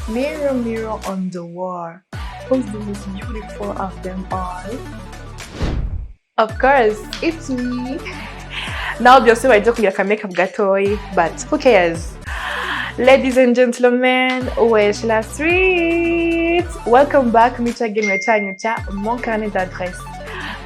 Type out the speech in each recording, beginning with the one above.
Mirror, mirror on the wall, who's the most beautiful of them all? Of course, it's me. Now byose bari kugira aka makeup gatoyi, but who cares? Ladies and gentlemen, wesh la street! Welcome back mu cyagenwe cyanyu cya Mon Carnet d'adresse.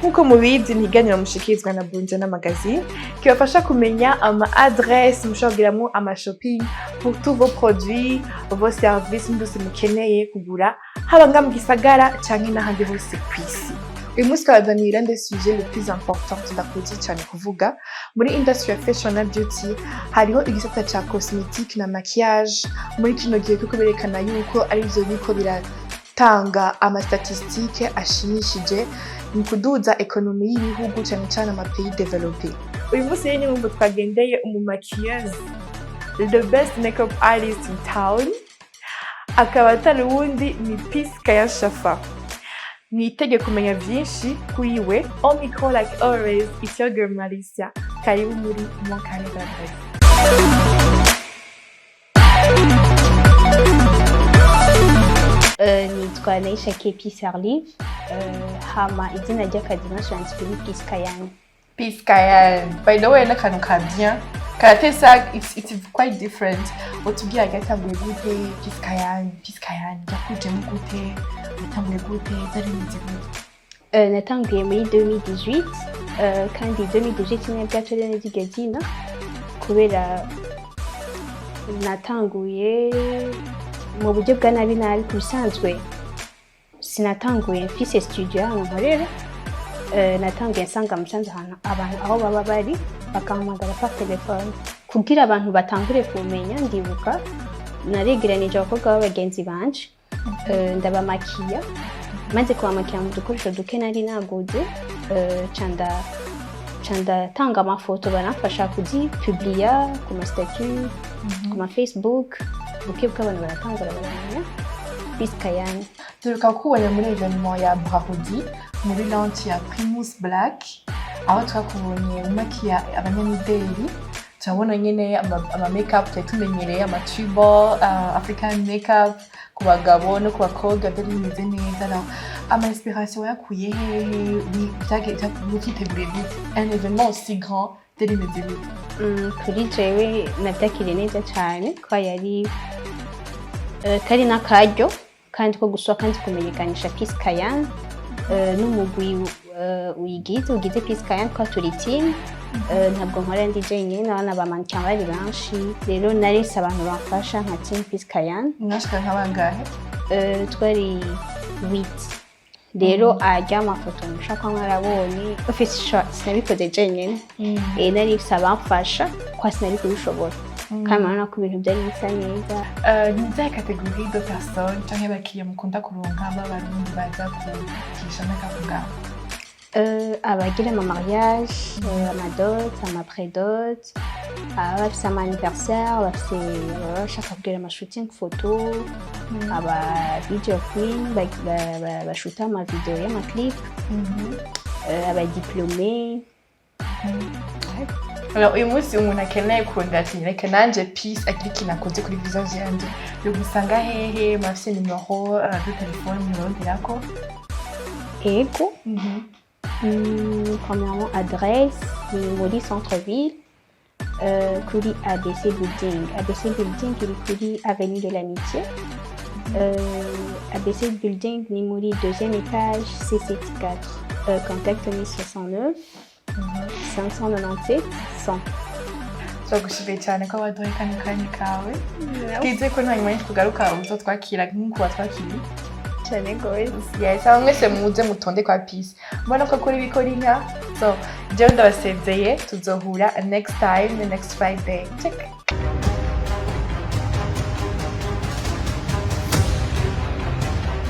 Nk'uko mubizi, ni ikiganiro mushikirizwa na Bunjana Magazine kibafasha kumenya ama adresse mushobora kugiramwo ama shopping pour tous vos produits, vos services byose mukeneye kugura, haba nga mu gisagara canke n'ahandi hose kw'isi. Uyu munsi twabazaniye l'un des sujets le plus important tudakunze cyane kuvuga muri industry ya fashion na beauty. Hariho igisata ca cosmétique na maquillage muri kino gihe, kuko berekana yuko arivyo biriko biratanga ama statistique ashimishije mu kuduza économie y'ibihugu, cyane cyane ama pays développés. Uyu munsi rero niyo mpamvu twagendeye umu maquilleuse, the best makeup artist in town, akaba atari uwundi, ni Peace Kayashafa. Mwitege kumenya byinshi kuri we. Au micro, like always, it's your girl Marcia. Karibu muri Mon Carnet d'adresse. Nitwa Naisha Kepi Sarlive, hama izina ry'akazi nashanze kuri Peace Kayani. Peace Kayan, by the way, n'akantu ka bien karatesa, it's quite different. Utubwira yatanguye gute Peace Kayan? Peace Kayan yakujemo gute? Yatanguye gute? Byari bimeze gute? Natanguye muri 2018, kandi 2018 nyine bwacu neza iryo zina kubera natanguye mu buryo bwa nabi nabi. Ku bisanzwe sinatanguye mfise studio hano nkorera. Natanguye nsanga musanze ahantu abantu aho baba bari bakampamagara par téléphone kugira abantu batangure kumenya. Ndibuka naregeranije abakobwa b'abagenzi banje, ndabamakiya. Maze kubamakiya mu dukoresho duke nari naguze, ca ndatanga amafoto, baramfasha kuzipubliya ku ma statut, ku ma Facebook. Buke bw'abantu baratangura baramenya Peace Kayani. Turuka kubona muri événement ya Brarudi, muri launch ya Primus Black, aho twakubonye umakiya abanyamideli. Turabona nyene ama makeup twari tumenyereye, ama tribal African makeup ku bagabo no ku bakobwa, byari bimeze neza. Alors, ama inspiration wayakuye hehe? Vyiteguriye gute un événement aussi grand? Byari bimeze gute? Kuri jewe navyakiriye neza cane, ko yari kari n'akaryo kandi ko gusura kandi kumenyekanisha Peace Kayan n'umugwi uyigize, ugize Peace Kayan, ko turi team. Ntabwo nkora ndi jenyine, abana ba mannequin bari benshi. Rero narese abantu bamfasha nka team Peace Kayan. Mwashika nka bangahe? Twari 8. Rero arya amafoto mushaka kuba mwarabonye ofisi, sinabikoze jenyine. Nari mfise abamfasha kwa sinari kubishobora, kandi murabona ko ibintu byari bisa neza. Ni izihe catégorie de personnes canke abakiriya mukunda kuronka b'Abarundi baza kugisha makeup ngaho? Abagira ama mariage, ama dot, ama pré-dot, ababa bafise ama anniversaire, bafise ababa bashaka kugira ama shooting photo, aba video queen bashuta ama video y'ama clip, aba diplômé. Alors, uyu munsi umuntu akeneye kurondera ati reka nanje Peace agira ikintu akoze kuri visage yanje, yo gusanga hehe? Murafise numéro de téléphone muronderako? Ego. Premièrement, adresse ni muri centre ville, kuri ABC Building. ABC Building iri kuri avenue de l'Amitié. ABC Building ni muri deuxième étage, CC4. Contact ni 69 597 100. Turagushimiye cyane ko waduhaye kano kanya kawe. Twizeye ko nta nyuma tugaruka uzotwakira nk'uko watwakiriye. Cyane gose. Yes, aba mwese muze mutonde kwa Peace, mbona ko akora ibikora inka. So jewe ndabasezeye, tuzohura next time, next Friday. Check.